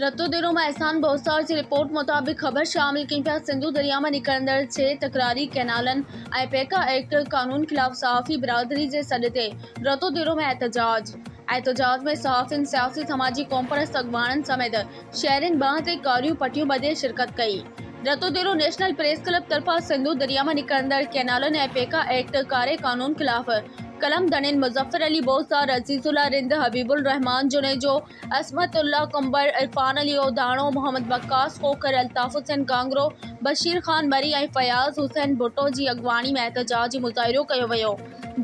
رتوديرو مان احسان بوسار جي رپورٽ مطابق خبر شامل ڪئي پيا سنڌو درياء مان نڪرندڙ ڇهه تڪراري ڪئنالن ۽ پيڪا ايڪٽ قانون خلاف صحافي برادري جي سڏ تي رتوديرو ۾ احتجاج احتجاج ۾ صحافين سياسي سماجي قومپرست اڳواڻن سميت شهرين ٻانهن تي ڪاريون پٽيون ٻڌي شرڪت ڪئي رتوديرو نيشنل پريس ڪلب طرفان سنڌو درياء مان نڪرندڙ ڪئنالن ۽ پيڪا ايڪٽ ڪاري قانون خلاف قلم ڌڻين مظفر علي بوسار عزيز الله رند حبيب الرحمان جوڻيجو عصمت الله ڪنڀر، عرفان علي اوڌاڻو، محمد وقاص کوکر، الطاف حسين گانگرو، بشير خان مري ۽ فياض حسين ڀٽو جي اڳواڻي ۾ احتجاجي مظاهرو ڪيو ويو،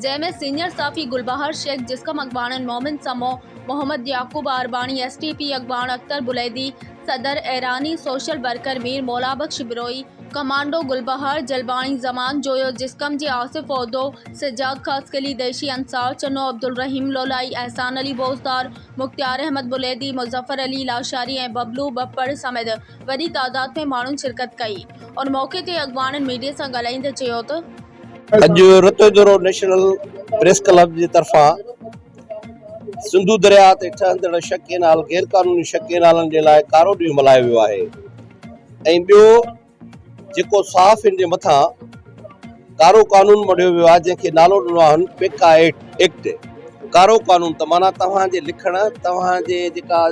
جنهن ۾ سينيئر صحافي گلبهار شيخ، جسقم اڳواڻن Momin Samoon, Muhammad Yaqub Arbani, S T P اڳواڻ اختر بليدي، صدر ايراني social worker Mir Maulabakhsh Brohi, commando Gulbahar Jalbani, Zaman Joyo, جسقم جي آصف عودو، سجاد خاصخيلي، ديشي انصار چنو، عبدالرحيم لولائي، احسان علي بوزدار، مختيار احمد بليدي، مظفر علي لاشاري ۽ ببلو ٻپڙ سميت وڏي تعداد ۾ ماڻهن شرڪت ڪئي. ان موقعي تي اڳواڻن ميڊيا سان ڳالهائيندي چيو ته. اڄ رتوديرو نيشنل پريس ڪلب جي طرفان سنڌو درياهه تي ٺهندڙ شڪ ڪينال غيرقانوني شڪ ڪينالن جي لاء ڪارو ڏينهن ملهايو ويو آهي ۽ ٻيو جيڪو صحافين جي مٿان ڪارو قانون مڙهيو ويو آهي جنهن کي نالو ڏنو آهن پيڪا ايڪٽ ڪارو قانون ته معنيٰ توهان جي لکڻ توهان جي جيڪا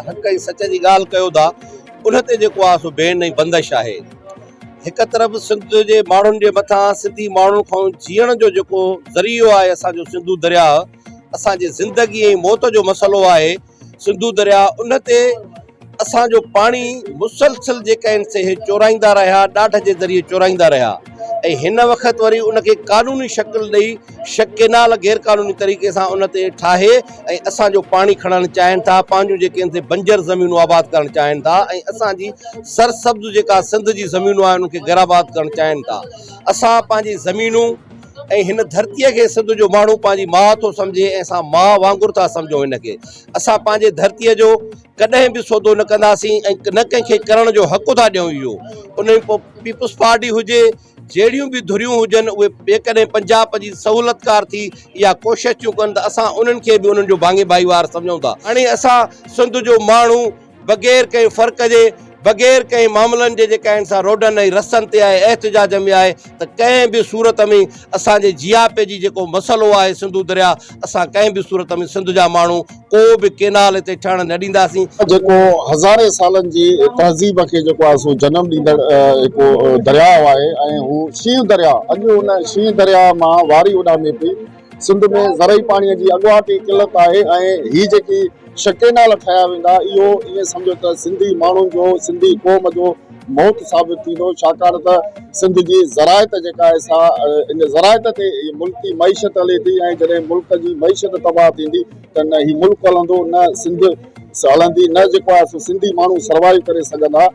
حق ۽ سچ جي ڳالهه ڪيو ٿا ان تي جيڪو آهي سو بين ۽ بندش آهي هڪ طرف سنڌ جي ماڻهن جي مٿان سنڌي ماڻهن کان جيئڻ جو جيڪو ذريعو آهي اسان جو سنڌو درياهه اسان جي زندگي ۽ موت جو مسئلو آهي سنڌو درياء ان تي اسان جو پاڻي مسلسل جيڪا آهن سي اهي چورائيندا رهيا ڏاڍ جي ذريعي چورائيندا رهيا ۽ هن وقت وري ان کي قانوني شڪل ڏئي شڪينال غير قانوني طريقي سان ان تي ٺاهي ۽ اسان جو پاڻي کڻڻ چاهين ٿا پنهنجون جيڪي آهن سي بنجر زمينون آباد ڪرڻ چاهين ٿا ۽ اسان جي سرسبز جيڪا سنڌ جي زمينون آهن ان کي غير آباد ڪرڻ چاهين ٿا اسان پنهنجي زمينون ۽ هن ڌرتيء کي سنڌ جو ماڻهو پنهنجي ماء ٿو سمجهي ۽ اسان ماء وانگر ٿا سمجهون هن کي. اسان پنهنجي ڌرتيء جو ڪڏهن به سودو نه ڪنداسين ۽ نه ڪنهن کي ڪرڻ جو حق ٿا ڏيون اهو ان ۾ پوء پيپلز پارٽي هجي جهڙيون به ڌريون هجن اهي جيڪڏهن پنجاب جي سهولتڪار ٿي اها ڪوشش ٿيون ڪن ته اسان انهن کي به انهن جو ڀاڱي ڀائيوار سمجهون ٿا. هاڻي اسان سنڌ جو ماڻهو بغير ڪنهن فرق جي بغير ڪنهن معاملن جي جيڪا آهن سا روڊن ۽ رستن تي آهي احتجاج ۾ آهي ته ڪنهن به صورت ۾ اسان جي جياپي جي جيڪو مسئلو آهي سنڌو درياء اسان ڪنهن به صورت ۾ سنڌ جا ماڻهو ڪو به ڪينال هتي ٺهڻ نه ڏينداسين. جيڪو هزارين سالن جي تهذيب کي جيڪو آهي سو جنم ڏيندڙ هڪ درياء آهي ۽ هو شينهن درياء اڄ ان شينهن درياء مان واري اڏامي پئي سنڌ ۾ زرعي پاڻي جي اڳواٽ ئي قلت آهي ۽ هي جيڪي شڪينال ٺاهيا ويندا اهو ائين سمجهو ته سنڌي ماڻهن جو سنڌي قوم جو موت ثابت ٿيندو ڇاڪاڻ ته سنڌ جي زراعت جيڪا آهي سا ان زراعت تي ملڪي معيشت هلي ٿي ۽ جڏهن ملڪ جي معيشت تباهه ٿيندي ته نه هي ملڪ هلندو نه سنڌ هلندي نه جيڪو آهي سو سنڌي ماڻهو سروائيو ڪري سگهندا.